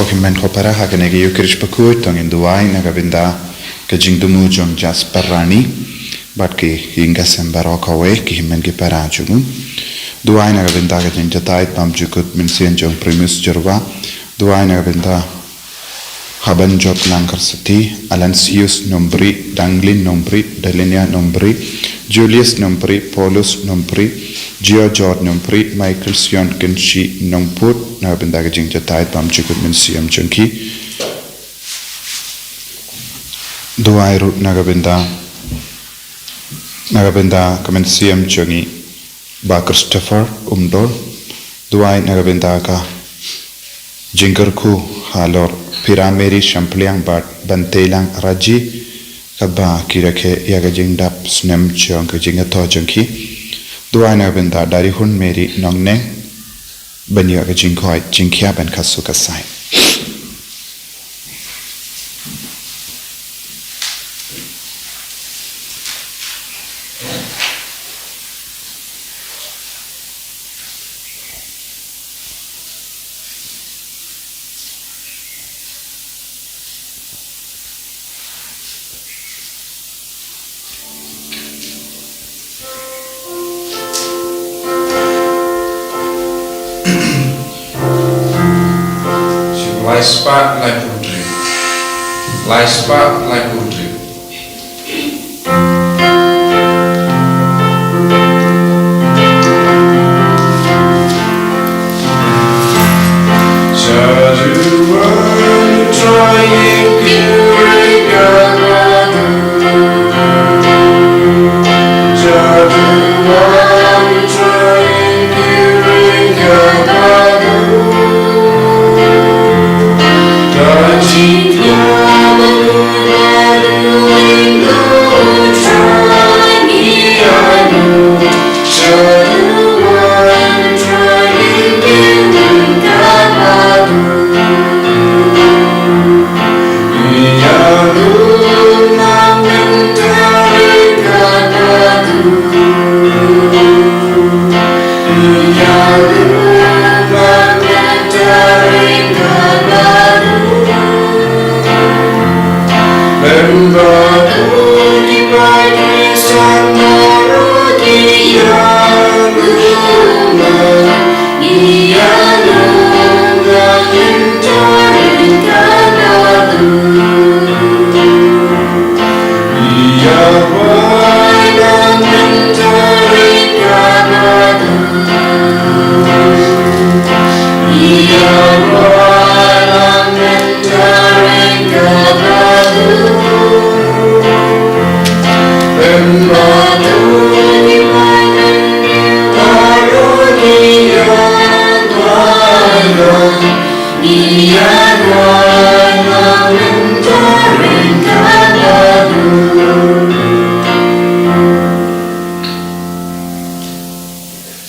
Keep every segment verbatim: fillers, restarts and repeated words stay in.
Ko hynmen ko para, ha kane ka Ïukharist bakhuid to ngin duwai na ka bynta ka jingthmu jong Jasper Rani bad ki ïing ki sem baroh kawei, ki hynmen ki para jong u. Duwai na ka bynta ka jingjatai bymjukut mynsiem jong Primus Jyrwa. Duwai na ka bynta Habanjot Langkarsathi, Alansius Nombri, Danglin Nombri, Dalinia Nombri, Julius Nombri, Paulus Nombri, George Nombri, Michael Sion Kynshi Nongput, na ka bynta ka jingjatai bymjukut mynsiem jong ki. Duwai ruh na ka bynta, na ka bynta ka mynsiem jong i Bah Christopher Umdor. Duwai na ka bynta ka jingkyrkhu halor Pira Mary Shampliang bad Banteilang Raji, kaba ki rakhe ïa ka jingdap snem jong ka jingïathoh jong ki. Duwai na ka bynta Darihun Mary Nongneng, ban ïoh ka jingkoit jingkhiah ban khasu khasai. Lai spah laiphew hynriew. Lai spah laiphew hynriew.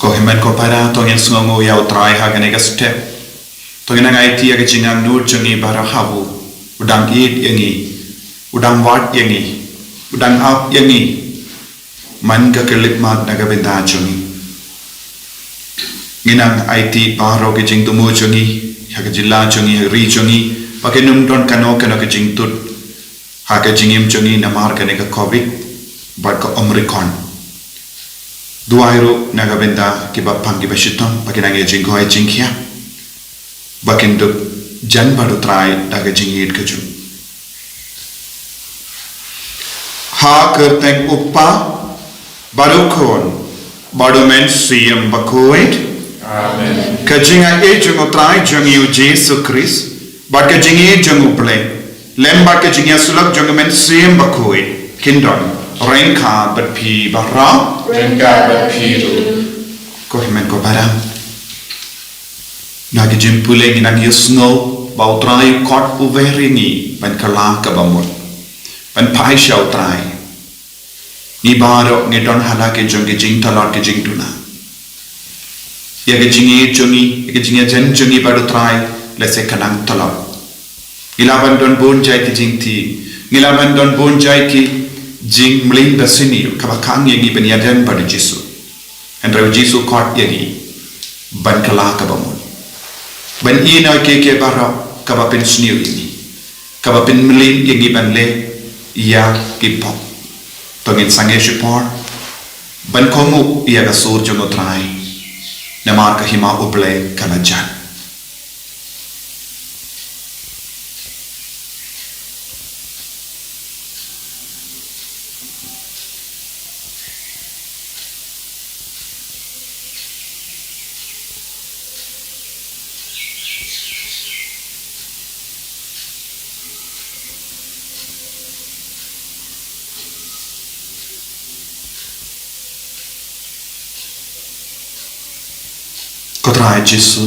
Ko hynmen ko para, to ngin sngewnguh ïa U Trai ha kane ka step. To ngin nang aiti ïa ka jingangnud jong ngi baroh ha u. U dang ïeit ïa ngi, u dang wad ïa ngi, u dang ap ïa ngi. Man ka khyllipmat na ka bynta jong ngi. Ngin nang aiti baroh ka jingthmu jong ngi, ha ka jylla jong ngi, ha ka ri jong ngi, ba kan ym don kano kano ka jingtut ha ka jingim jong ngi namar kane ka Covid bad ka Omicron. Duwai ruh na ka bynta kiba pang kiba shitom, ba kin nang ïa jingkoit jingkhiah, ba kin dup jan bad U Trai da ka jingïeit ka jong u. Ha ka kyrteng U Kpa, bad U Khun, bad U Mynsiem Bakhuid. Amen. Ka jingaiei jong U Trai jong ngi U Jisu Khrist, bad ka jingïeit jong U Blei, lem bad ka jingïasyllok jong U Mynsiem Bakhuid, kin don ryngkat bad phi baroh. Ryngkat bad phi ruh. Ko hynmen ko para, na ka jingpule ngin nang ïohsngew ba U Trai u khot uwei ïa ngi ban kylla kaba mut, ban phai sha U Trai. Ngi baroh ngi don ha la ki jong ki jingtlot ki jingduna. Ïa ka jingïeit jong ngi, ïa ka jingïajan jong ngi bad U Trai, lehse ka nang tlot. Ngi lah ban don bun jait ki jingthied, ngi lah ban don bun jait ki jingmlien basniew kaba khang ïa ngi ban ïajan bad U Jisu. Hynrei U Jisu u khot ïa ngi ban kylla kaba mut, ban ïehnoh ïa kiei kiei baroh, kaba pynsniew ïa ngi, kaba pynmlien ïa ngi ban leh ïa ki pop. To ngin sangeh shipor ban kohnguh ïa ka sur jong U Trai, namar ka hima U Blei ka la jan. Ko Trai Jisu,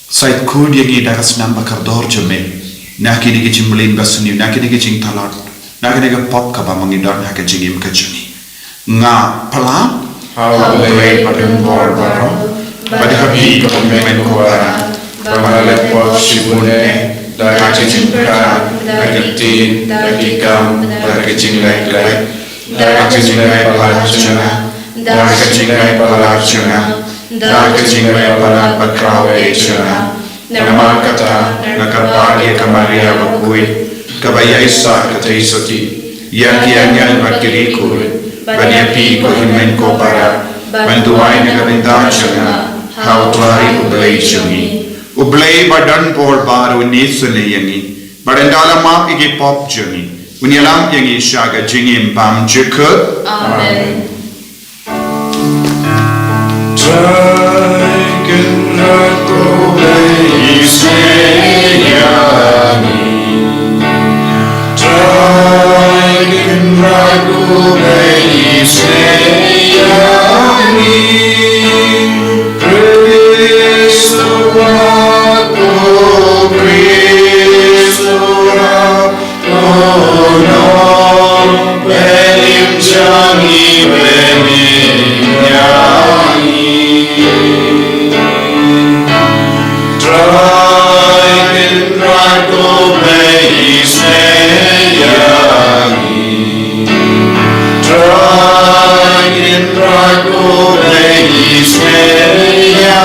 sa ïakut ïa ngi da ka snam ba kordor jong me na kine ki jingmlien basniew, na kine ki jingtlot, na kine ki pop kaba ma ngi don ha ka jingim ka jong ngi. Nga pla ha U Blei ba donbor baroh, bad ha phi ko hynmen ko para, ba nga la leh pop shibun eh, da ka jingpyrkhat, da ka ktien, da ki kam, da ka jingleh gleh, da ka jingleh palat jong nga, da ka jingleh palat jong nga, da ka jingleh palat bakhraw eh jong nga. Namar kata nga kyrpad ïa ka Maria bakhuid, kaba ïaisah ka theisotti ïa ki angel bad ki riewkhuid, bad ïa phi ko hynmen ko para, ban duwai na ka bynta jong nga ha U Trai U Blei jong ngi. U Blei ba donbor baroh un isynei ïa ngi, bad ynda la map ïa ki pop jong ngi, un ïalam ïa ngi sha ka jingim bymjukut. Amen. Trai Kynrad ko Blei isynei ïa ngi. Trai Kynrad ko Blei isynei ïa ngi. Khrist u rah, ko Khrist u rah, Ko Nongpynim jong ngi, pynïaid ïa ngi. Trai Kynrad ko Blei isynei ïa ngi. Trai Kynrad ko Blei isynei ïa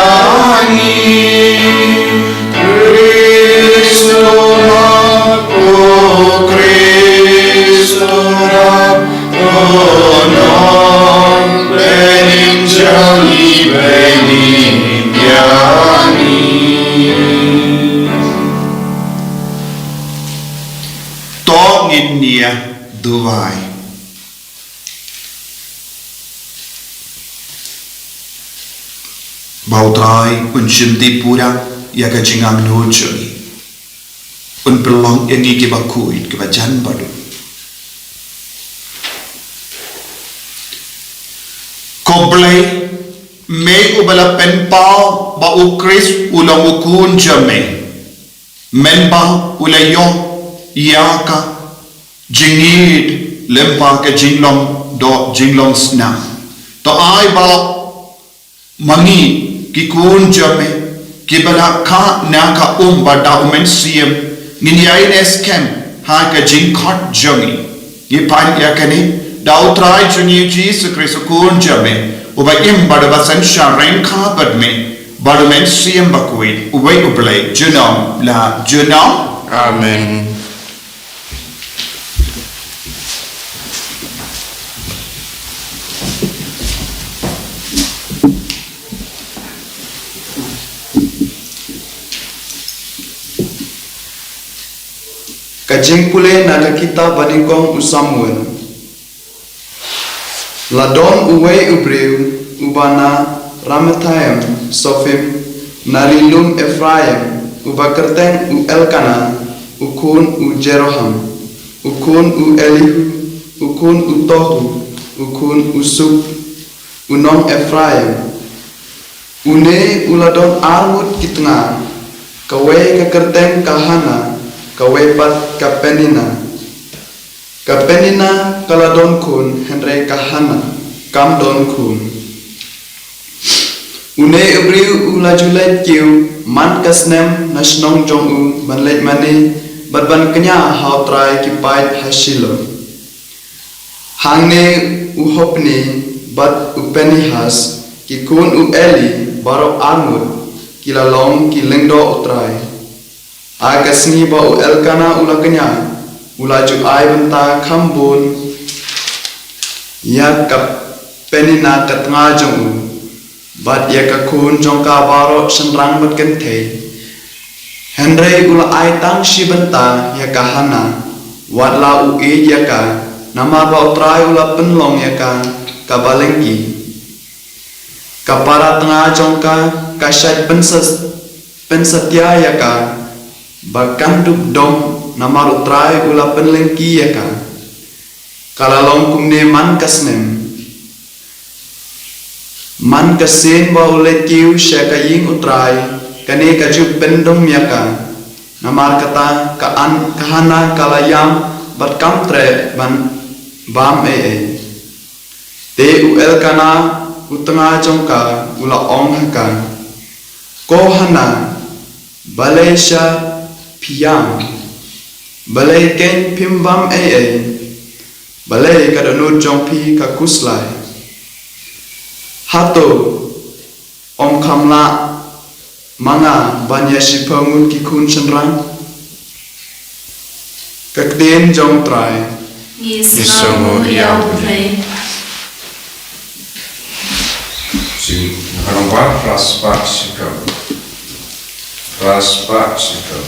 ngi. Khrist u rah, ko Khrist u rah, ko Nongpynim jong ngi, pynïaid ïa ngi. To ngin ïa duwai. Ba U Trai un shim dih pura ïa ka jingangnud jong ngi, un pynlong ïa ngi kiba khuid, kiba jan baduh. Ko Blei, me uba la pynpaw ba U Khrist u long u Khun jong me, mynba u la ïoh ïa ka jingïeit lyngba ka jinglong doh, jinglong snam. To ai ba ma ngi ki khun jong me, kiba la kha na ka um bad da U Mynsiem, ngin ïai leh skhem ha ka jingkhot jong ngi. Ngi pan ïa kane da U Trai jong ngi Jisu Khrist, U Khun jong me, uba im bad uba synshar ryngkat bad me bad U Mynsiem Bakhuid, uwei U Blei, junom la junom. Amen. Ka jingpule na ka kitab ba nyngkong u Samuel. La don uwei u briew uba na Ramathaim Sophim, na ri lum Ephraim, uba kyrteng u Elkanah, u khun u Jeroham, u khun u Elihu, u khun u Tohu, u khun u Suk, u nong Ephraim. Une u la don ar ngut ki tnga, kawei ka kyrteng ka Hana, kawei pat ka Penina. Ka Penina ka la don khun, hynrei ka Hana kam don khun. Une u briew u la ju leit kiew man ka snem na shnong jong u ban leit mane bad ban kñia ha U Trai ki paid ha Shilo. Hangne u Hopni bad u Penihas, ki khun u Eli baroh ar ngut, ki la long ki lyngdoh U Trai. Ha ka sngi ba u Elkanah u la kñia, u la ju ai bynta kham bun ïa ka Peninnah ka tnga jong u, bad ïa ki khun jong ka baroh shynrang bad kynthei. Hynrei u la ai tang shi bynta ïa ka Hannah, wat la u ïeit ïa ka, namar ba u Trai u la pynlong ïa ka kaba lyngkhi. Ka para tnga jong ka ka shait pynsa-, pynsatia ïa ka, ba kan dup dom, namar u Trai u la pynlyngkhi ïa ka. Ka la long kumne man ka snem. Man ka sien ba u leit kiew sha ka ïing u Trai, kane ka ju pyndom ïa ka. Namar kata ka An-, ka Hannah ka la ïam bad kam treh ban bam ei ei. Te u Elkanah u tnga jong ka u la ong ha ka, Ko Hannah, balei sha phi ïam? Balei kein phim bam ei ei? Balei ka dohnud jong phi ka khuslai? Hato ym kham lah ma nga ban ïa shiphew ngut ki khun shynrang? Ka ktien jong u Trai. Ngi sngewnguh ïa U Blei. Sing, nang ba, ras ba, sikam. Ras ba, sikam.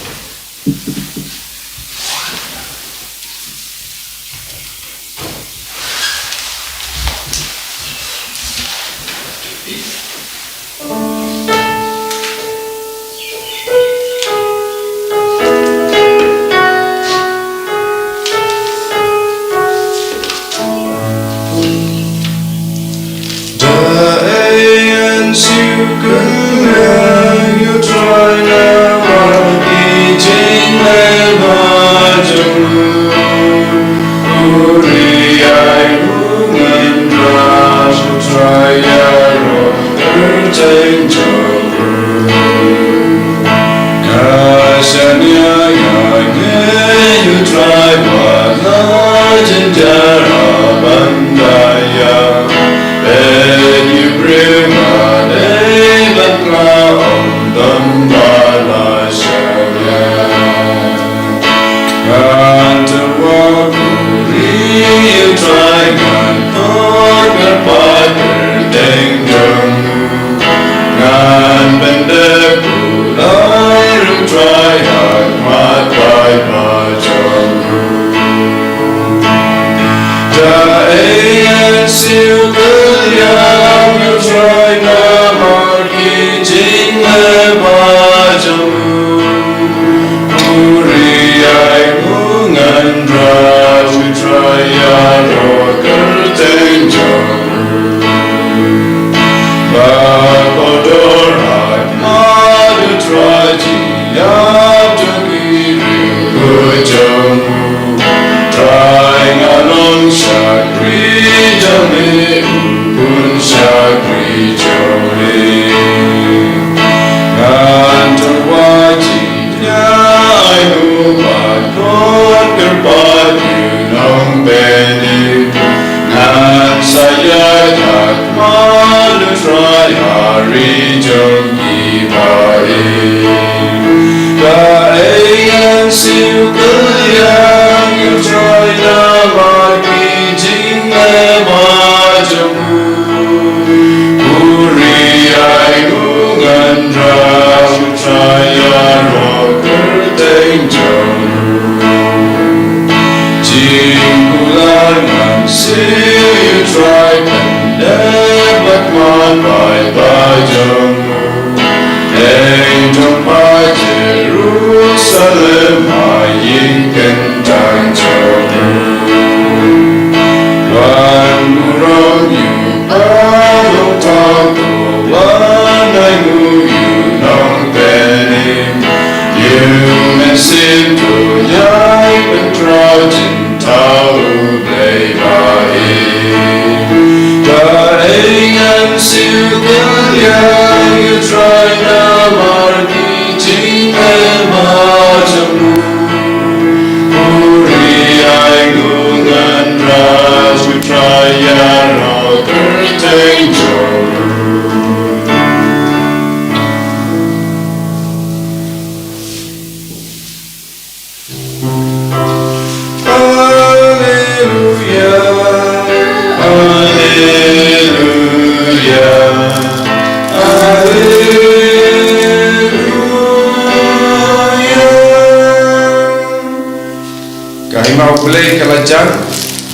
Ka Blei ka la jan,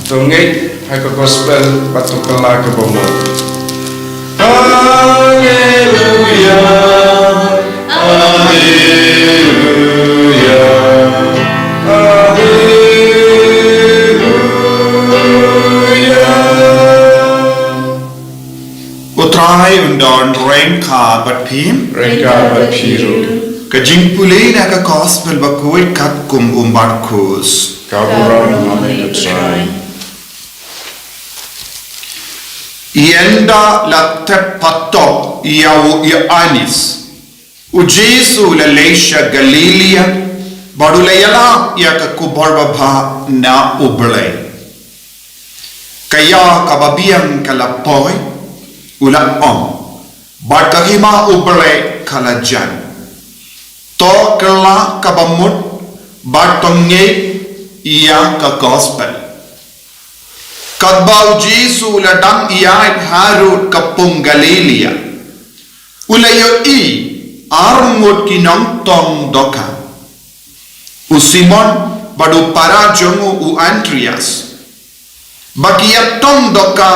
to ngeit ha ka gospel bad to kylla ka bamut. Haleluya, haleluya, haleluya. U Trai un don ryngkat bad phi. Ryngkat bad phi ruh. Ka jingpule na ka gospel bakhuid katkum u Markus. Ka burom ïa me ko Trai. Ynda la tep patop ïa u Ïoannis, u Jisu u la leit sha Galilaïa, bad u la ïalap ïa ka khubor babha na U Blei. Ka ïa kaba biang ka la poi, u la ong, bad ka hima U Blei ka la jan. To kylla ka bamut, bad to ngeit ïa ka gospel. Katba u Jisu u la dang ïaid harud ka pung Galilaïa, u la ïohi arngut ki nongtong dohkha, u Simon bad u para jong u u Andrias, ba ki ïatong dohkha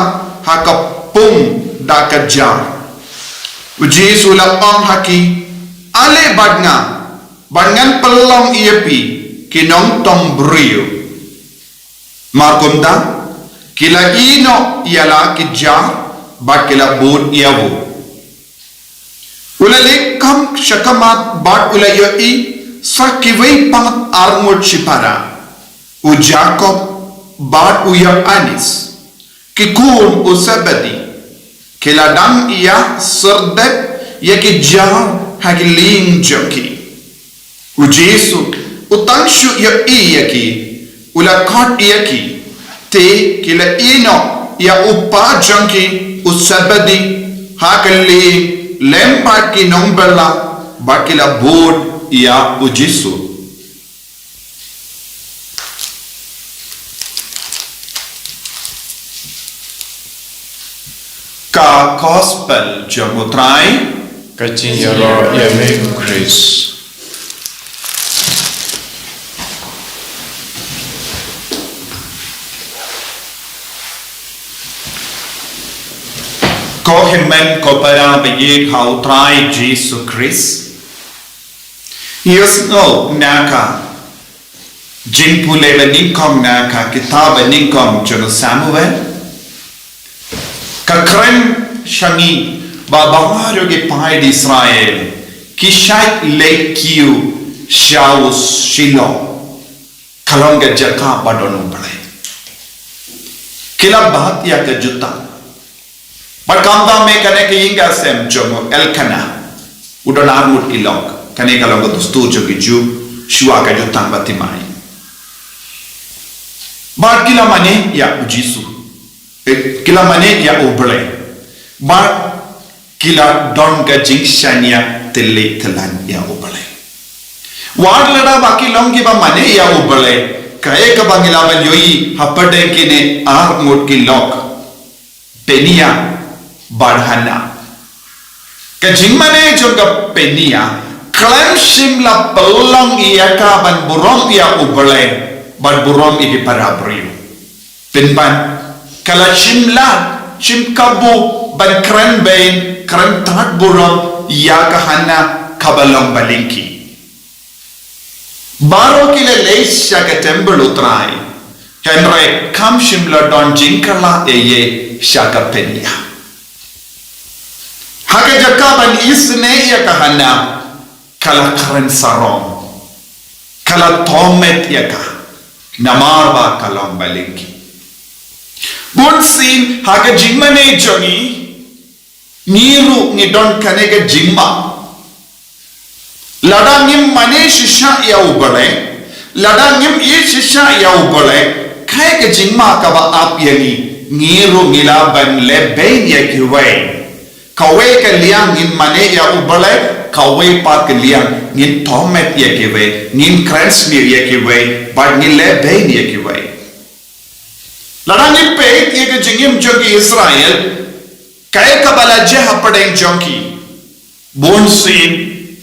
ha ka pung da ka jar. U Jisu u la ong ha ki, ale bad nga, bad ngan pynlong ïa phi ki nongtong briew. Markumta, ki la ïeh noh ïa la ki jar, bad ki la bud ïa u. U la leit kam sha khmat bad u la ïohi sa kiwei pat arngut shipara, u Jakob bad u Ïoannis, ki khun u Sebedi, ki la dang ïa syrdep ïa ki jar ha ki lieng jong ki. U Jisu u tang shu ïohi ïa ki, u la khot ïa ki, te ki la ïeh noh ïa u pa jong ki u Sebedi ha ka lieng lem bad ki nongbylla, bad ki la bud ïa u Jisu. Ka gospel jong u Trai. Ka jingïaroh ïa me ko Khrist. Ko hynmen ko para ba ïeit ha u Trai Jisu Khrist. Ïohsngew na ka jingpule ba nyngkong na ka kitab ba nyngkong jong u Samuel. Ka kren sha ngi ba baroh ki paid Israel ki shait leit kiew sha u Shilo. Ka long ka jaka ba don u Blei. Ki la bat ïa ka jutang. Bad kumta me kane ka ïing ka sem jong u Elkana. U don arngut ki lok. Kane ka long ka dustur jong ki Jiw. Shuwa ka jutang ba thymmai. Bad ki la mane ïa u Jisu. Eh, ki la mane ïa u Blei. Bad ki la don ka jingshaniah tylli tyllan ïa u Blei. Wat lada ba ki long kiba mane ïa u Blei, kaei kaba ngi lah ban ïohi hapdeng kine arngut ki lok, Peniah bad Hannah. Ka jingmane jong ka Peniah khlem shym la pynlong ïa ka ban burom ïa u Blei bad burom ïa ki para briew. Pynban, ka la shim lad, shim kabu ban kren beiñ, kren tad burom ïa ka Hannah kaba long balyngki. Baroh ki la leit sha ka templ u Trai, hynrei kam shym la don jingkylla ei ei sha ka Peniah. Ha ka jaka ban isynei ïa ka Hannah, ka la kren sarong, ka la thohmet ïa ka, namar ba ka long balyngki. Bunsien ha ka jingmane jong ngi, ngi ruh ngi don kane ka jingma. Lada ngim mane shisha ïa u Blei, lada ngim ïeit shisha ïa u Blei, kaei ka jingma kaba ap ïa ngi, ngi ruh ngi lah ban leh beiñ ïa kiwei. Kawei ka liang ngin mane ïa u Blei, kawei pat ka liang ngin thohmet ïa kiwei, ngin kren sniew ïa kiwei, bad ngin leh beiñ ïa kiwei. Lada ngi peit ïa ka jingim jong ki Israel, kaei kaba la jia hapdeng jong ki, bunsien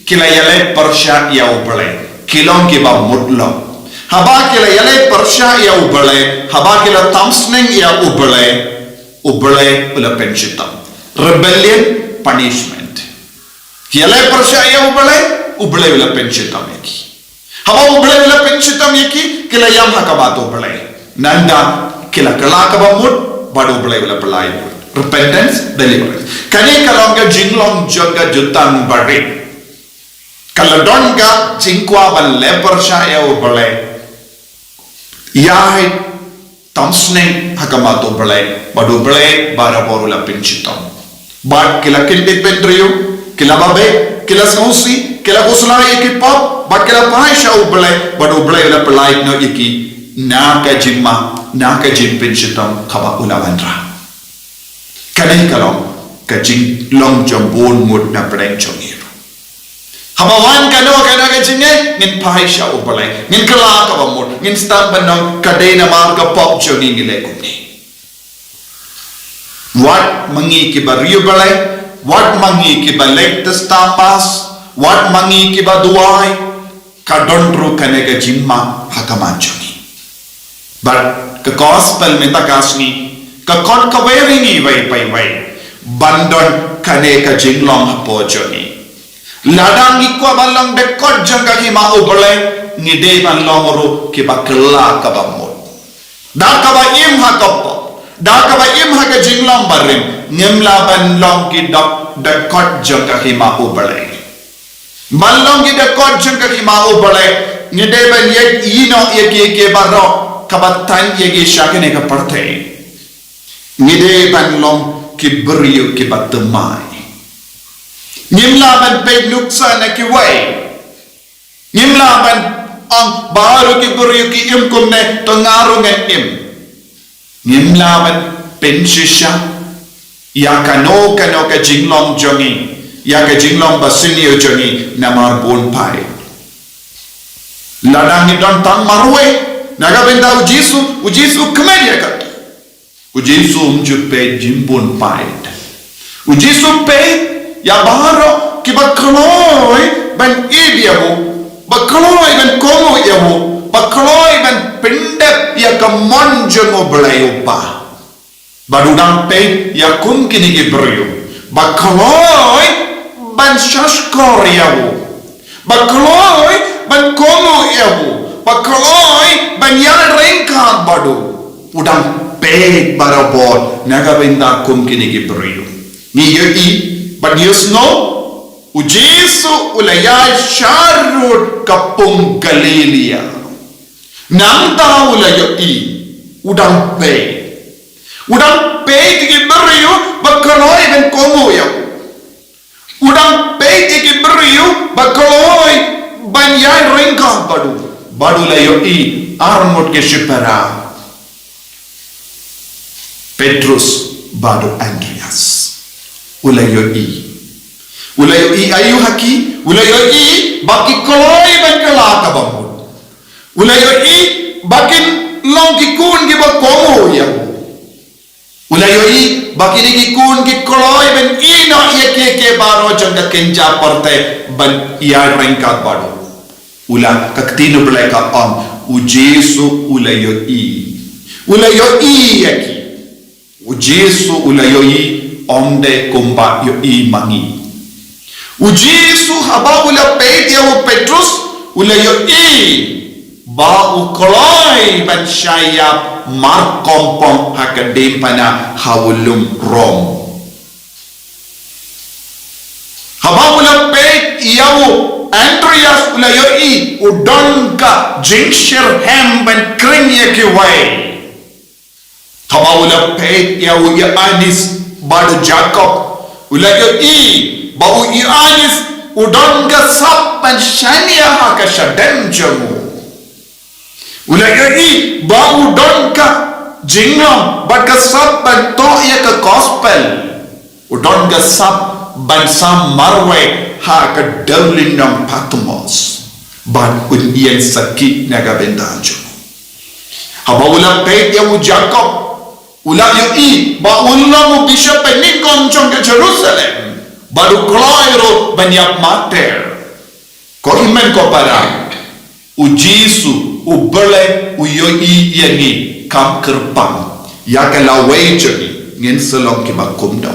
ki la ïaleh pyrshah ïa u Blei, ki long kiba mut lok. Haba ki la ïaleh pyrshah ïa U Blei, haba ki la tam sneng ïa U Blei, U Blei u la pynshitom. Rebellion, punishment. Ki ïaleh pyrshah ïa U Blei, U Blei u la pynshitom ïa ki. Haba U Blei u la pynshitom ïa ki, ki la ïam ha khmat U Blei. Nangta ki la kylla kaba mut bad U Blei u la pynlait lut. Repentance, deliverance. Kane ka long ka jinglong jong ka jutang barit. Ka la don ka jingkwah ban leh pyrshah ïa U Blei. Ïa hi tam sneng ha khmat U Blei, bad U Blei barabor u la pynshitom. Bad ki la kyndit bynriew, ki la babe, ki la sngewsih, ki la khuslai ïa ki pop, bad ki la phai sha U Blei, bad U Blei u la pynlait noh ïa ki na ka jingma, na ka jingpynshitom kaba u la wanrah. Kane ka long ka jinglong jong bun ngut na pdeng jong ngi ruh. Haba wan kano kano ka jingeh, ngin phai sha U Blei, ngin kylla kaba mut, ngin sdang ban ong ka dei namar ka pop jong ngi ngi leh kumne. Wat ma ngi kiba riewblei, wat ma ngi kiba leit test mass, wat ma ngi kiba duwai, ka don ruh kane ka jingma ha khmat jong ngi. Bad ka gospel mynta ka sngi ka khot kawei ïa ngi iwei pa iwei ban don kane ka jinglong hapoh jong ngi. Lada ngi kwah ban long dkhot jong ka hima U Blei, ngi dei ban long ruh kiba kylla kaba mut. Da kaba im ha ka pop, da kaba im ha ka jinglong barim, ngim lah ban long ki dkhot, dkhot jong ka hima U Blei. Ban long ki dkhot jong ka hima U Blei, ngi dei ban ïeit ïehnoh ïa ki, ïa ki baroh kiba tan ïa ki sha kane ka pyrthei. Ngi dei ban long ki briew kiba thymmai. Ngim lah ban peit nuksa na kiwei. Ngim lah ban ong baroh ki briew ki im kumne, to nga ruh ngan im. Ngim lah ban pynshisha ïa kano kano ka jinglong jong ngi, ïa ka jinglong basniew jong ngi namar bun paid. Lada ngi don tang marwei na ka bynta U Jisu, U Jisu kmen ïa ka. U Jisu um ju peit jingbun paid. U Jisu peit ïa baroh kiba kloi ban ïeit ïa u, ba kloi ban kohnguh ïa u, ba kloi ban pyndep ïa ka mon jong U Blei U Kpa. Bad u dang peit ïa kum kine ki briew ba kloi ban shahshkor ïa u, ba kloi ban kohnguh ïa u, ba kloi ban ïaid ryngkat bad u. U dang peit barabor na ka bynta kum kine ki briew. Ngi ïohi bad ngi ïohsngew, U Jisu u la ïaid sharud ka pung Galilaia. Nangta u la ïohi, u dang peit. U dang peit ïa ki briew ba kloi ban kohnguh ïa u. U dang peit ïa ki briew ba kloi ban ïaid ryngkat bad u. Bad u la ïohi ar ngut ki shipara, Petrus bad u Andreas. U la ïohi. U la ïohi aïu ha ki? U la ïohi ba ki kloi ban kylla kaba mut. U la ïohi ba kin long ki khun kiba kohnguh ïa u. U la ïohi ba kine ki khun ki kloi ban ïehnoh ïa kiei kiei baroh jong ka kynja pyrthei ban ïaid ryngkat bad u. U la, ka ktien U Blei ka ong, U Jisu u la ïohi. U la ïohi ïa ki. U Jisu u la ïohi, ym dei kumba ïohi ma ngi. U Jisu haba u la peit ïa u Petrus, u la ïohi ba u kloi ban shah ïap markongpong ha ka diengphna ha u lum Rom. Haba u la peit ïa u Andreas, u la ïohi u don ka jingshyrkhei ban khring ïa kiwei. Haba u la peit ïa u Ïoannis bad u Jakob, u la ïohi ba u Ïoannis u don ka sap ban shaniah ha ka shadem jong u. U la ïohi ba u don ka jinglong bad ka sap ban thoh ïa ka gospel. U don ka sap ban sam marwei ha ka dewlynnong Patmos bad un ïeng sakhi na ka bynta jong u. Haba u la peit ïa u Jakob, u la ïohi ba un long u bishop ba nyngkong jong ka Jerusalem bad u kloi ruh ban ïap martir. Ko hynmen ko para, U Jisu, U Blei, u ïohi ïa ngi, kam kyrpang ïa ka lawei jong ngi, ngin sa long kiba kumno.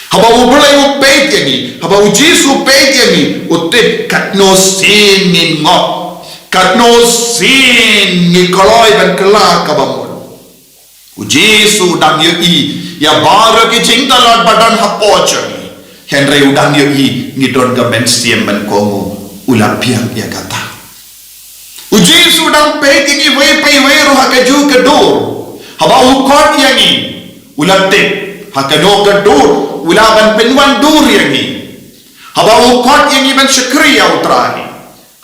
Haba U Blei u peit ïa ngi, haba U Jisu u peit ïa ngi, u tip katno sien ngin ngop, katno sien ngi kloi ban kylla kaba mut. U Jisu u dang ïohi ïa baroh ki jingtlot ba don hapoh jong ngi. Hynrei u dang ïohi ngi don ka mynsiem ban kohnguh, u la biang ïa kata. U Jisu u dang peit ïa ngi iwei pa iwei ruh ha kajuh ka dur. Haba u khot ïa ngi, u la tip ha kano ka dur u lah ban pynwandur ïa ngi. Haba u khot ïa ngi ban shakri ïa U Trai,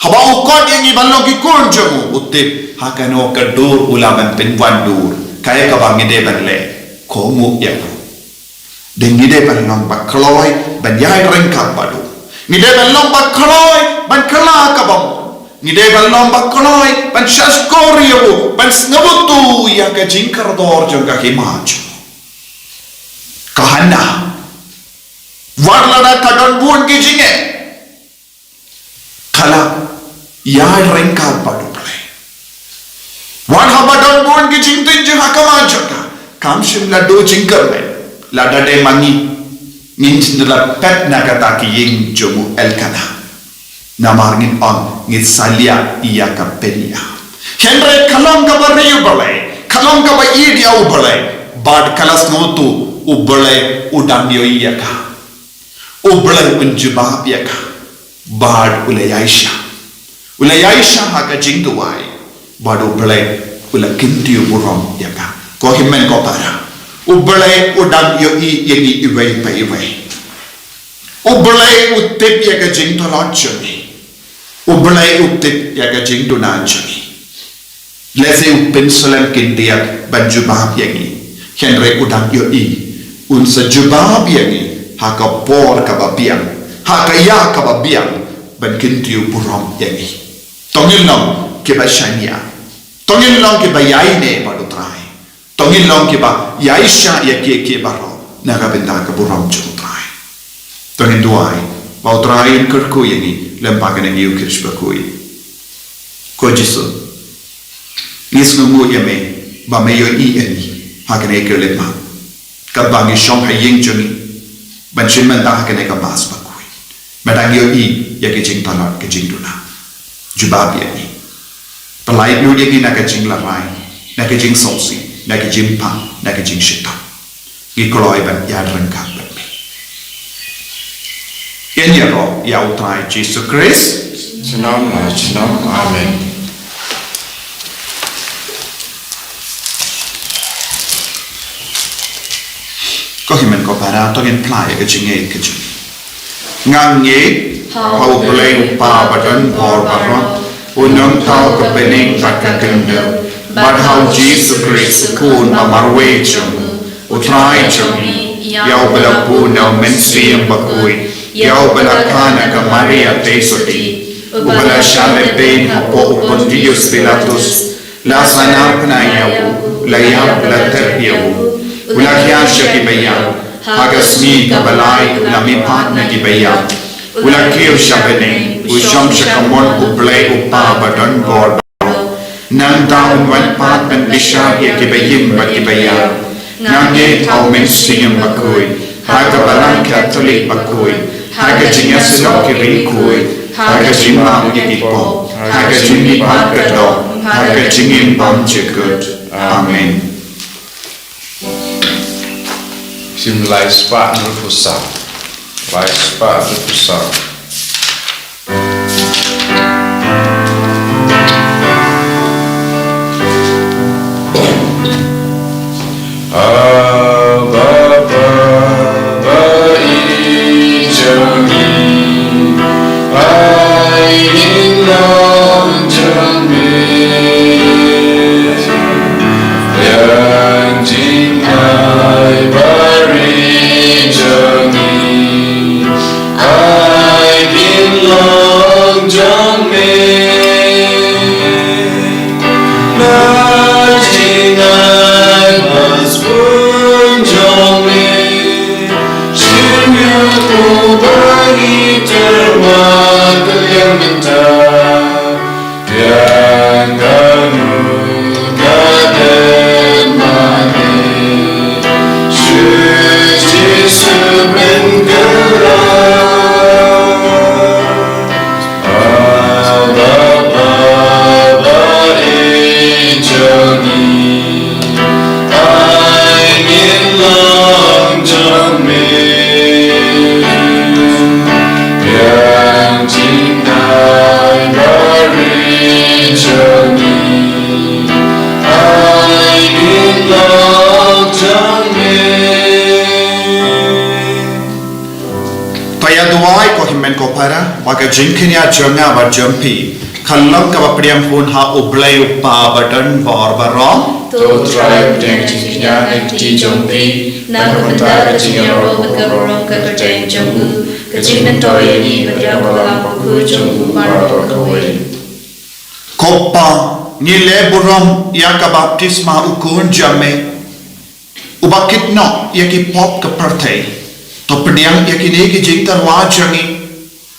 haba u khot ïa ngi ban long ki khun jong u, u tip ha kano ka dur u lah ban pynwandur. Kaei kaba ngi dei ban leh? Kohnguh ïa u. Dei ngi dei ban long ba kloi ban ïaid ryngkat bad u. Ngi dei ban long ba kloi ban kylla kaba mut. Ngi dei ban long ba kloi ban shahshkor ïa u, ban sngewthuh ïa ka jingkordor jong ka hima jong u. Ka Hanna, wat lada ka don bun ki jingeh, ka la ïaid ryngkat bad U Blei. Wat haba don bun ki jingtynjuh ha khmat jong ka, kam shym la duh jingkyrmen. Lada dei ma ngi, ngin sa la peit na kata ka ïing jong u Elkana. Namar ngin ong, ngin sa liah ïa ka Peninnah. Hynrei ka long kaba ri U Blei, ka long kaba ïeit ïa U Blei, bad ka la sngewthuh U Blei u dang ïohi ïa ka. U Blei un jubab ïa ka, bad u la ïaishah. U la ïaishah ha ka jingduwai, bad U Blei u la kyntiew burom ïa ka. Ko hynmen ko para, U Blei u dang ïohi ïa ngi iwei pa iwei. U Blei u tip ïa ka jingtlot jong ngi. U Blei u tip ïa ka jingduna jong ngi. Lehse u pynslem khyndiat ban jubab ïa ngi, hynrei u dang ïohi un sa jubab ïa ngi ha ka por kaba biang, ha ka ïa kaba biang, ban kyntiew burom ïa ngi. To ngin long kiba shaniah, to ngin long kiba ïaineh bad U Trai. To ngin long kiba ïaishah ïa kiei kiei baroh na ka bynta ka burom jong U Trai. To ngin duwai ba U Trai un kyrkhu ïa ngi lem bad kane ka ïing bakhuid. Ko Jisu, ngi sngewnguh ïa me ba me ïohi ïa ngi ha kane ka lynti, katba ngi shong ha ïing jong ngi ban shim bynta ha kane ka Mass bakhuid. Me dang ïohi ïa ka jingtlot, ka jingduna. Jubab ïa ngi. Pynlait lut ïa ngi na ka jinglarai, na ka jingsngewsih, na ka jingpang, na ka jingshitom. Ngi kloi ban ïaid ryngkat bad me. Ïaroh ïa U Trai Jisu Khrist. Junom la junom. Amen. Ko hynmen ko para, to ngin phla ïa ka jingngeit ka jong ngi. Nga ngeit ha U Blei U Kpa badonbor baroh, u nongthaw ka bneng bad ka khyndew, bad ha U Jisu Khrist u Khun ba marwei jong u, U Trai jong ngi, ïa uba la bun da U Mynsiem Bakhuid, ïa uba la kha na ka Maria Theisotti, uba la shah lehbeiñ hapoh u Pontius Pilatus, la sahnarphna ïa u, la ïap, la tep ïa u, u la khiah sha kiba ïap, ha ka sngi kaba lai u la mihpat na kiba ïap, u la kiew sha bneng, u shong sha kamon U Blei U Kpa badonbor baroh. Nangta un wan pat ban bishar ïa kiba im bad kiba ïap. Nga ngeit ha U Mynsiem Bakhuid, ha ka Balang Katholik bakhuid, ha ka jingïasyllok ki riewkhuid, ha ka jingmap ïa ki pop, ha ka jingmihpat ka doh, ha ka jingim bymjukut. Amen. Sim lai spah hynriewphew saw. Lai spah hynriewphew saw. Abba, Baba, i jong ngi, ai ngin long jong me. Biang jingaiei ba ri jong ngi, ai ngin long jong me. Na jingai ba sbun jong me, shim ïa u ba ngi tyrwa ka liang mynta. Biang Para, ba ka jingkñia jong nga bad jong phi ka long kaba pdiang hun ha U Blei U Kpa badonbor baroh. To U Trai pdiang jingkñia ha ka kti jong phi, na ka bynta ka jingïaroh bad ka burom ka kyrteng jong u, ka jingmyntoi ïa ngi bad ïa ka balang bakhuid jong u baroh kawei. Ko Pa, ngi leh burom ïa ka baptisma u Khun jong me, uba kit noh ïa ki pop ka pyrthei. To pdiang ïa kine ki jingtyrwa jong ngi,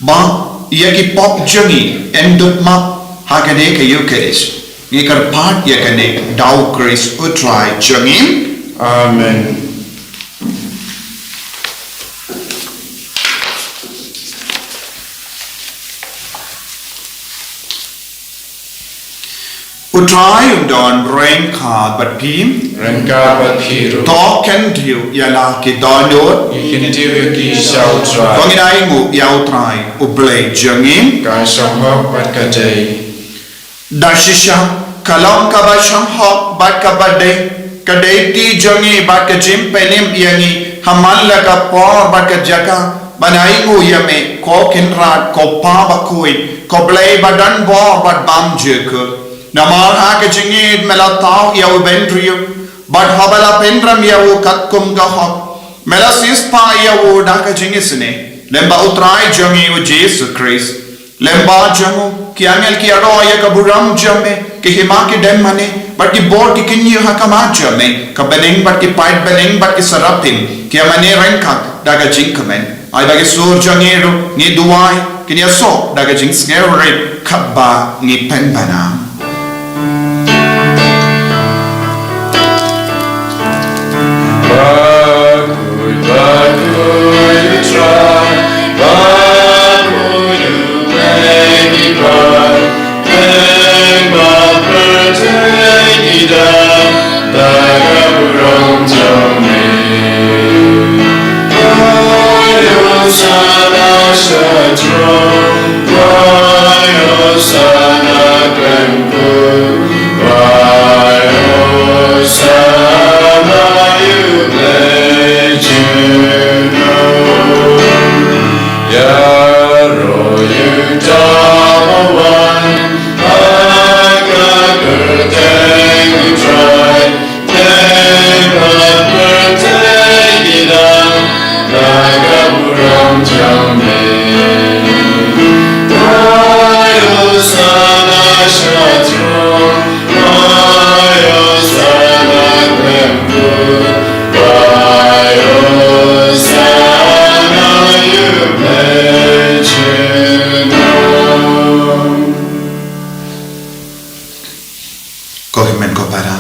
ba ïa ki pop jong ngi yn dup map ha kane ka Eukharist. Ngi kyrpad ïa kane da U Khrist U Trai jong ngi. Amen. U Trai un don ryngkat bad phi. Ryngkat bad phi ruh. To khyndiat ïa la ki dohnud. Ngi khyndiat ïa ki sha U Trai. To ngin ainguh ïa U Trai U Blei jong ngi. Ka shong hok bad ka dei. Da shisha ka long kaba shong hok bad kaba dei, ka dei kti jong ngi bad ka jingpynim ïa ngi ha man la ka por bad ka jaka, ban ainguh ïa me, ko Kynrad, ko Pa bakhuid, ko Blei badonbor bad bymjukut. Namar ha ka jingïeit me la thaw ïa u bynriew, bad haba la pynrem ïa u katkum ka hok, me la siewspah ïa u da ka jingisynei. Lyngba U Trai jong ngi U Jisu Khrist. Lyngba jong u, ki angel ki ïaroh ïa ka burom jong me, ki hima ki dem mane, bad ki bor ki kñia ha khmat jong me, ka bneng bad ki paid bneng bad ki saraphim ki ïa mane ryngkat da ka jingkmen. Ai ba ki sur jong ngi ruh, ngi duwai, kin ïasoh da ka jingsngewrit, katba ngi pynbna. Bakhuid, bakhuid U Trai, bakhuid U Blei ki paid, lyngba pyrthei ki dap da ka burom jong me. Hosana sha throne, Hosana khlem kut, Hosana ïa U Blei junom. Ïaroh ïa uta uba wan ha ka kyrteng U Trai. Lyngba pyrthei ki dap da ka burom jong me. Hosana sha throne, Hosana khlem kut, Hosana ïa U Blei junom. Ko hynmen ko para,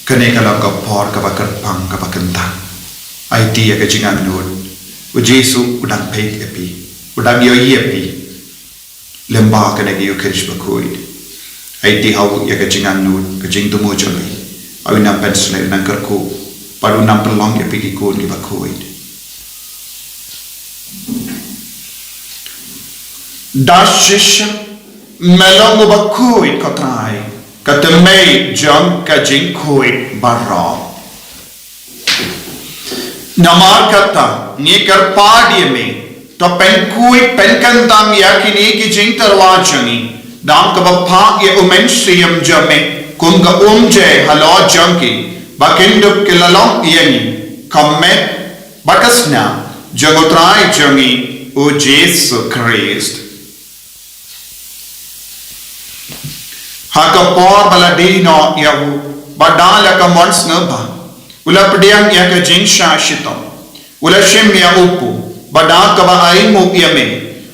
kane ka long ka por kaba kyrpang kaba kyntang. Aiti ïa ka jingangnud, U Jisu u dang peit ïa phi, u dang ïohi ïa phi. Lyngba kane ka Eukharist bakhuid, aiti ha u ïa ka jingangnud, ka jingthmu jong phi. Ai u nang pynshlei, u nang kyrkhu, bad u nang pynlong ïa phi ki khun kiba khuid. Da shisha me long uba khuid ko Trai, ka tynrai jong ka jingkhuid baroh. Namar kata ngi kyrpad ïa me, to pynkhuid pynkyntang ïa kine ki jingtyrwa jong ngi, da kaba phah ïa U Mynsiem jong me kum ka umjai halor jong ki, ba kin dup ki la long ïa ngi ka met bad ka sna jong U Trai jong ngi U Jisu Khrist. Ha ka por ba la die noh ïa u, bad da la ka mon sngewbha, u la pdiang ïa ka jingshah shitom, u la shim ïa u pud, bad da kaba ainguh ïa me,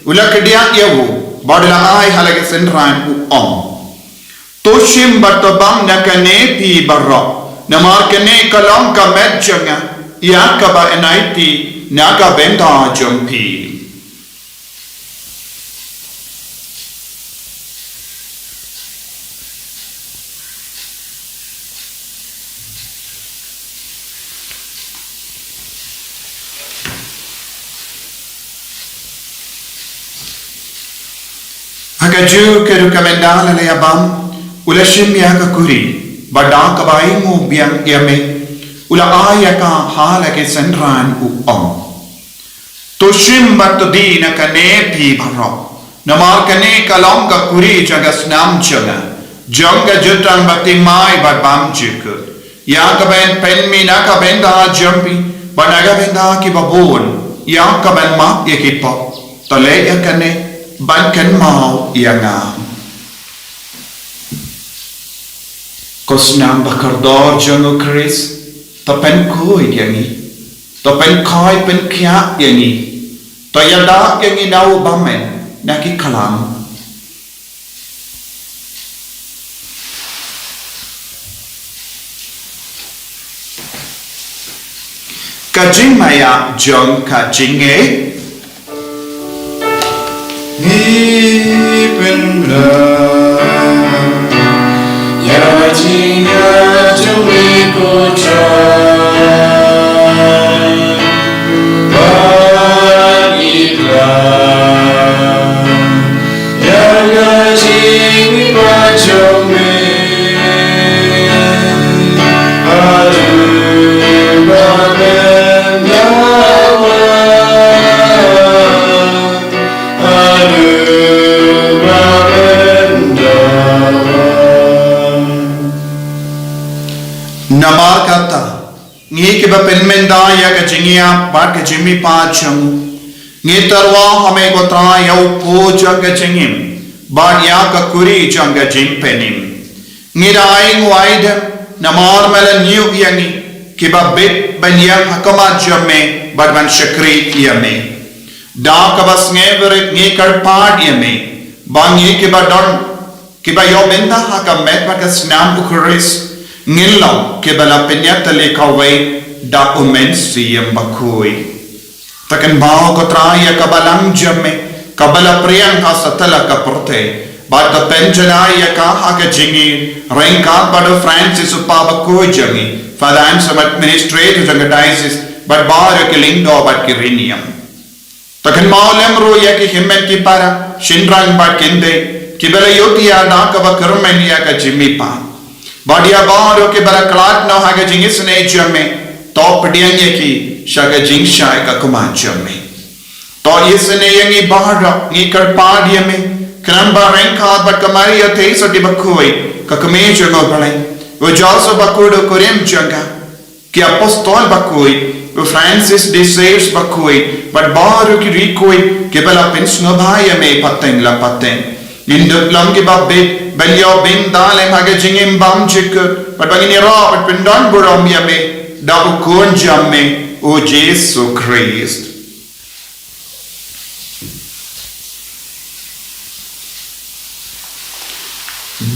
u la kdiah ïa u, bad u la ai ha la ki synran, u ong: To shim bad to bam na kane phi baroh, namar kane ka long ka met jong nga, ïa kaba yn aiti na ka bynta jong phi. Ha kajuh ka rukom ynda la ïa bam, u la shim ïa ka kuri, bad da kaba ainguh biang ïa me, u la ai ïa ka ha la ki synran, u ong: To shim bad to die na kane phi baroh. Namar kane ka long ka kuri jong ka snam jong nga, jong ka jutang baptisma bad bymjukut. Ïa kaban pynmih na ka bynta jong phi bad na ka bynta kiba bun, ïa kaban map ïa ki pop. To leh ïa kane ban kynmaw ïa nga. Ko snam ba kordor jong u Khrist, to pynkhuid ïa ngi, to pynkhuid pynkhiah ïa ngi, to ïada ïa ngi na u bymman na ki khlam. Ka jingmaïa jong ka jingngeit. Ngi pynbna ïa ka jingngeit jong ngi ko Trai, bad ngi khlaiñ ïa ka jingmihpat jong me. Haduh ba men da wan. Haduh ba men da wan. Namar kata, ngi kiba pynmynda ïa ka jingïap bad ka jingmihpat jong u, ngi tyrwa ha me ko Trai ïa u pud jong ka jingim bad ïa ka kuri jong ka jingpynim. Ngi da ai nguaidem namar me la ñiuh ïa ngi kiba bit ban ïeng ha khmat jong me bad ban shakri ïa me. Da kaba sngewrit ngi kyrpad ïa me ba ngi kiba don, kiba ïoh bynta ha ka met bad ka snam u Khrist, ngin long kiba la pynïatylli kawei da u Mynsiem Bakhuid. To kynmaw ko Trai ïa ka balang jong me kaba la pdiang ha satlak ka pyrthei, bad to pynjanai ïa ka ha ka jingïeit ryngkat bad u Francis u Papa bakhuid jong ngi, Father Anselm administrator jong ka diocese, bad baroh ki lyngdoh bad ki riewniam. To kynmaw lem ruh ïa ki hynmen ki para, shynrang bad kynthei, kiba la ïohi ïa da kaba kyrmen ïa ka jingmihpat. Bad ïa baroh kiba la khlad noh ha ka jingisynei jong me, to pdiang ïa ki sha ka jingshai ka khmat jong me. To isynei ïa ngi baroh, ngi kyrpad ïa me, khnang ba ryngkat bad ka Maria Theisotti bakhuid, ka kmie jong u Blei, u Joseph bakhuid u kurim jong ka, ki apostol bakhuid, u Francis de Sales bakhuid, bad baroh ki riewkhuid kiba la pynsngewbha ïa me pateng la pateng, ngin dup long kiba bit ban ïoh bynta lem ha ka jingim bymjukut, bad ba ngin ïarap bad pyndon burom ïa me da u Khun jong me, u Jisu Khrist.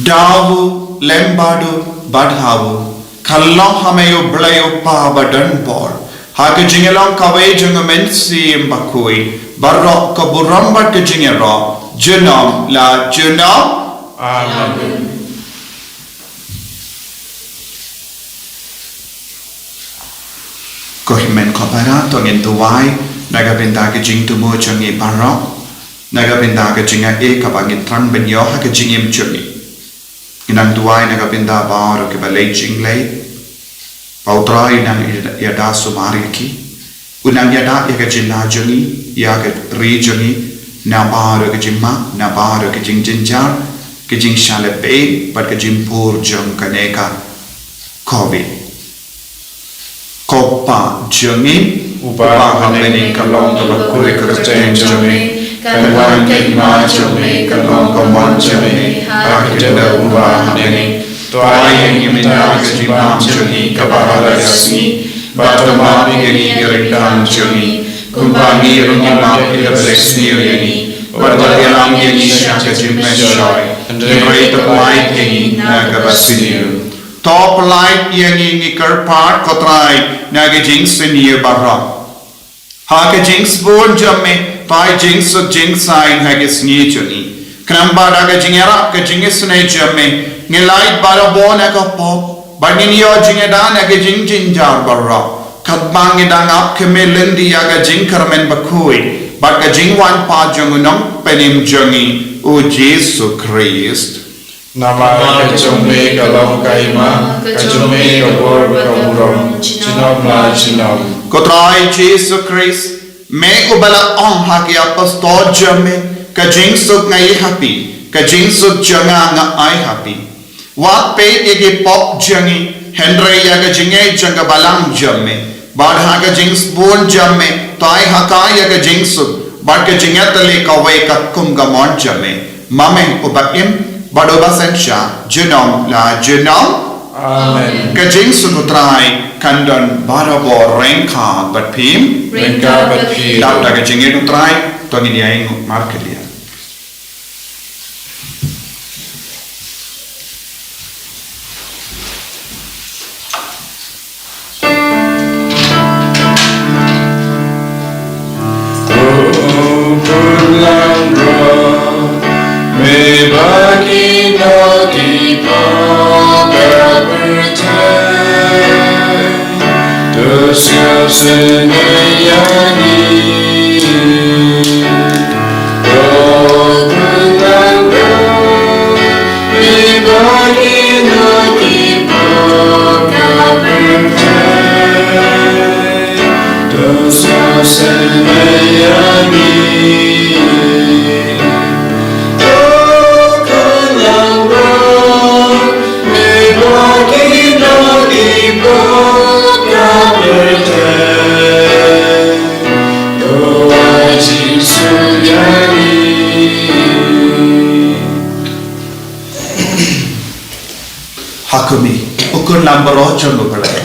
Da u, lem bad u, bad ha u, ka long ha me u Blei u Kpa badonbor, ha ka jingïalong kawei jong u Mynsiem Bakhuid, baroh ka burom bad ka jingïaroh junom la junom. Amen. Ko hynmen ko para, to ngin duwai na ka bynta ka jingthmu jong ngi baroh, na ka bynta ka jingaiei kaba ngi thrang ban ïoh ha ka jingim jong ngi. Ngin nang duwai na ka bynta baroh kiba leit jingleit. Ba u Trai u nang ïada sumar ïa ki, u nang ïada ïa ka jylla jong ngi, ïa ka ri jong ngi, na baroh ka jingma, na baroh ka jingjynjar, ka jingshah lehbeiñ bad ka jingpur jong kane ka Covid. Ko Kpa jong ngi uba ha bneng, ka long kaba khuid ka kyrteng jong me, kan wan ka hima jong me, kan long ka mon jong me ha ka khyndew uba ha bneng. To ai ïa ngi mynta ka jingbam jong ngi kaba ha la ka sngi, bad to map ïa ngi ki ryngkang jong ngi, kumba ngi ruh ngi map ïa kiba sniew ïa ngi, bad wat ïalam ïa ngi sha ka jingpynshoi, hynrei to pynlait ïa ngi na kaba sniew. To pynlait ïa ngi, ngi kyrpad ko Trai, na ka jingsniew baroh. Ha ka jingsbun jong me, to ai jingsuk jingsaiñ ha ka sngi jong ngi. Khnang ba da ka jingïarap ka jingisynei jong me, ngin lait barabor na ka pop, bad ngin ïoh jingïada na ka jingjynjar baroh, katba ngi dang ap khmih lynti ïa ka jingkyrmen bakhuid bad ka jingwan pat jong u Nongpynim jong ngi, u Jisu Khrist. Namar ka jong me ka long ka hima, ka jong me ka bor bad ka burom, junom la junom. Ko Trai Jisu Khrist, Me uba la ong ha ki apostol jong me, ka jingsuk nga ïa ha phi, ka jingsuk jong nga nga ai ha phi. Wat peit ïa ki pop jong ngi, hynrei ïa ka jingngeit jong ka balang jong me. Bad ha ka jingsbun jong me, to ai ha ka ïa ka jingsuk, bad ka jingïatylli kawei kat kum ka mon jong me. Ma me uba im bad uba synshar junom la junom. Amen. Ka jingsuk U Trai kan don barabor ryngkat bad phi. Ryngkat bad phi. Dap da ka jingngeit U Trai, to ngin ïa ïeng markylliang. Ha khmih, u khun langbrot jong U Blei.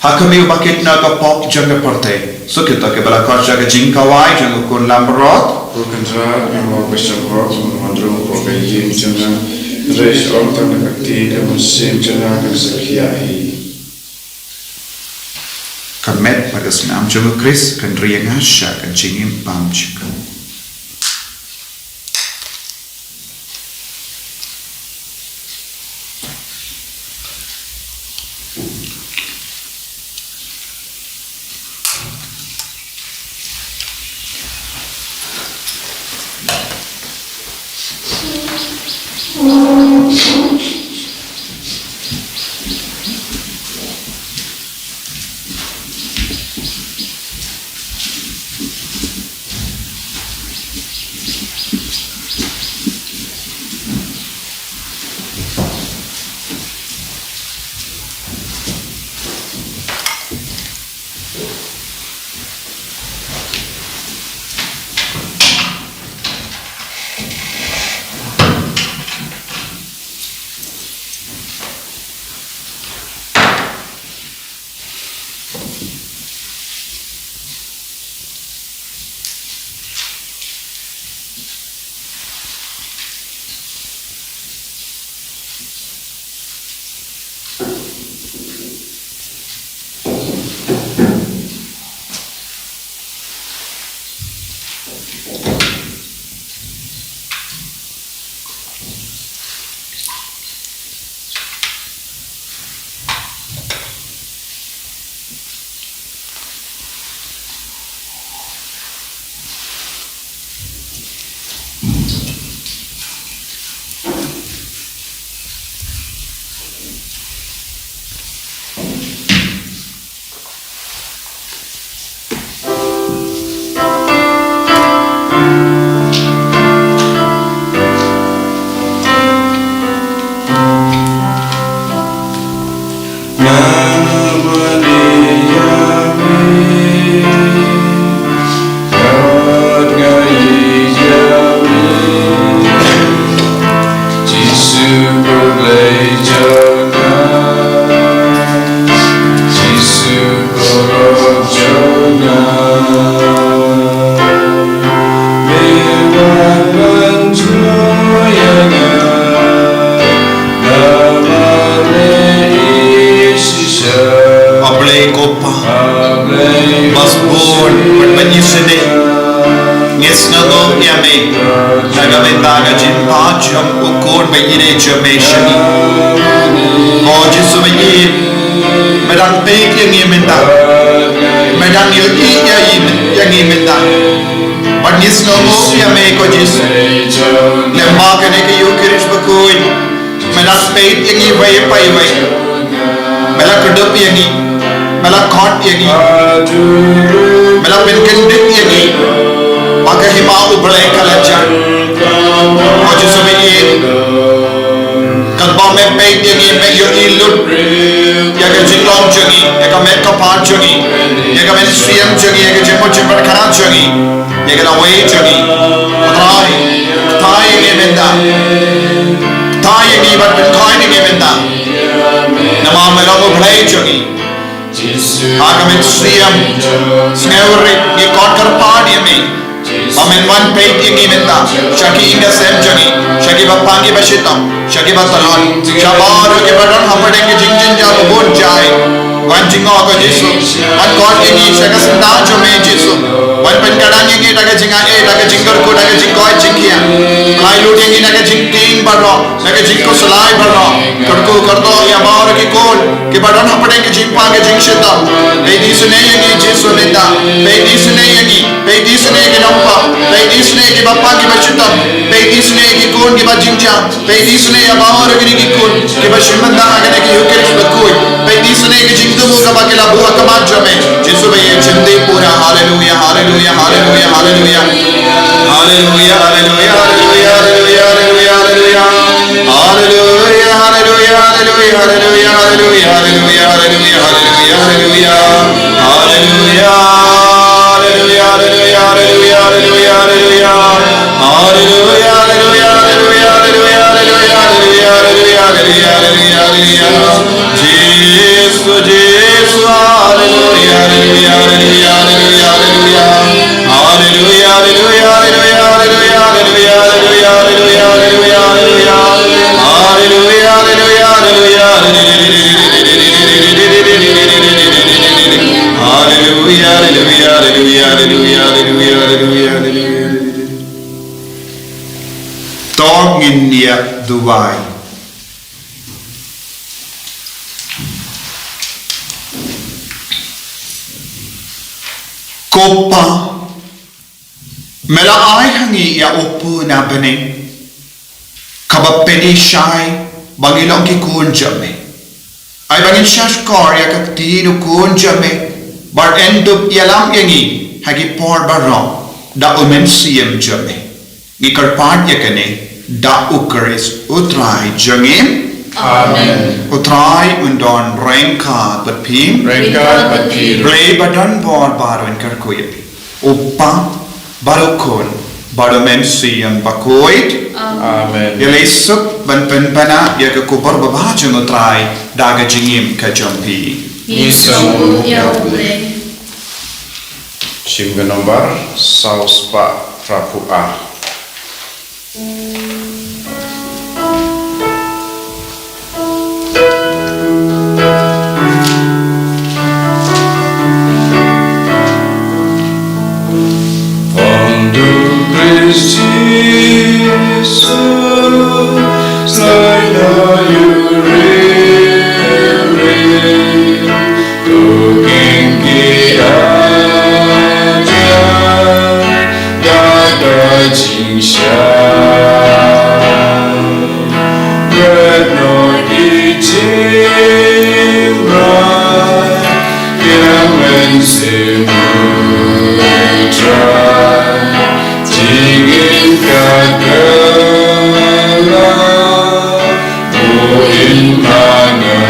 Ha khmih uba kit na ka pop jong ka pyrthei. Suk ïa kita kiba la khot sha ka jingkhawai jong u khun langbrot. Ko Kynrad, nga mut ba shah hok, nga mut ba wan rung hapoh ka ïing jong nga. Hynrei sha ong tang da ka kti, ka mynsiem jong nga kan sa khiah hi. Ka met bad ka snam jong U Khrist kan ri ïa nga sha ka jingim bymjukut. A Blei ko Pa, ba sbun bad ba isynei, ngi sngewnguh ïa me na ka bynta ka jingpait jong u Khun ba ïeid jong me sha ngi. O Jisu ba ïeit, me dang peit ïa ngi mynta, me dang ïohi ïa ngi mynta. Bad ngi sngewnguh ïa me ko Jisu. Lyngba kane ka Ïukharist bakhuid, me la peit ïa ngi iwei pa iwei. Me la kdup ïa ngi, me la khot ïa ngi. Me la pynkyndit ïa ngi ba ka hima U Blei ka la jan. Ko Jisu, me ïeit, katba me peit ïa ngi, me ïohi lut ïa ka jinglong jong ngi, ïa ka met ka phad jong ngi, ïa ka mynsiem jong ngi, ïa ka jingmut jingpyrkhat jong ngi, ïa ka lawei jong ngi. Ko Trai, kthah ïa ngi mynta. Kthah ïa ngi bad pynkheiñ ïa ngi mynta. Namar me long U Blei jong ngi. Ha ka mynsiem sngewrit ngi khot kyrpad ïa me ba men wan peit ïa ngi mynta, sha ki ïing ki sem jong ngi, sha kiba pang kiba shitom, sha kiba tlot, sha baroh kiba don hapdeng ki jingjynjar ba bun jait. Wan jngoh ko Jisu, wan khot ïa ngi sha ka syndah jong me Jisu. Wan pynkyrdan ïa ngi da ka jingai, da ka jingkyrkhu, da ka jingkoit jingkhiah. Pynlait lut ïa ngi da ka jingtieng baroh, da ka jingkhuslai baroh. Kyrkhu kyrdoh ïa baroh ki khun kiba don hapdeng ki jingpang ki jingshitom. Peit isynei ïa ngi Jisu mynta. Peit isynei ïa ngi. Peit isynei ïa ki nongpop. Peit isynei ïa kiba pang kiba shitom. Peit isynei ïa ki khun kiba jingjam. Peit isynei ïa baroh kine ki khun kiba shim bynta ha kane ka Eucharist bakhuid. Peit isynei ïa ka jingthmu kaba ki la buh ha khmat jong me. Jisu ba ïeit shim dei pura. Haleluia, haleluia, haleluia, haleluia. Haleluia, haleluia, haleluia, haleluia, haleluia, haleluia. Haleluia, haleluia, haleluia, haleluia. Haleluia, haleluia, haleluia, haleluia, haleluia. Haleluia, haleluia, haleluia, haleluia, haleluia. Haleluia, haleluia, haleluia, haleluia, haleluia, haleluia, haleluia, haleluia, haleluia. Jisu, Jisu, haleluia, haleluia, haleluia, haleluia, haleluia. Haleluia, haleluia, haleluia, haleluia, haleluia, haleluia, haleluia. Haleluia, haleluia, haleluia, haleluia. Haleluia, haleluia, haleluia, haleluia, haleluia, haleluia, haleluia. To ngin ïa duwai. Ko Pa, me la ai ha ngi ïa u Khun na bneng, kaba pynshai ba ngi long ki khun jong me. Ai ba ngin shahshkor ïa ka ktien u Khun jong me, bad yn dup ïalam ïa ngi ha ki por baroh da u Mynsiem jong me. Ngi kyrpad ïa kane da u Khrist u Trai jong ngi. Amen. U Trai un don ryngkat bad phi. Ryngkat bad phi. Blei ba don bor baroh un kyrkhu ïa phi. U Pa, bad u Khun, bad u Mynsiem Bakhuid. Amen. Ïaleh suk ban pynbna ïa ka khubor babha jong u Trai da ka jingim ka jong phi. Ngi sngewbha ïa u Blei. Shim ka nombar saw spah phra phew ar. Ong u Khrist Jisu, slai noh ïa u riewrieng, to king ki ajar da ka jingshai. Bret noh ki jingmrai, ïa Mynsiem U Trai, jingim ka kylla, buh ïa ma nga.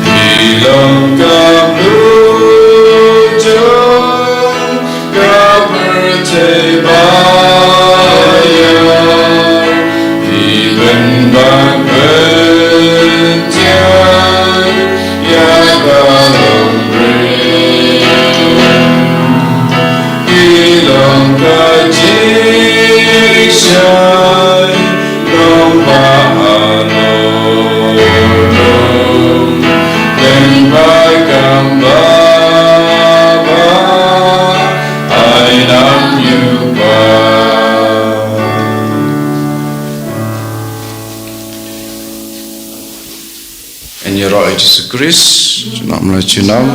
Phi long ka Blei jong ka pyrthei baïar, phi pynbna pyntieng ïa ka longbriew. Phi long ka jingshai, long ba halor lum, lyngba kam ba bha, ai nam ïa u Kpa. Yn ïaroh ïa Jisu Khrist, junom la junom.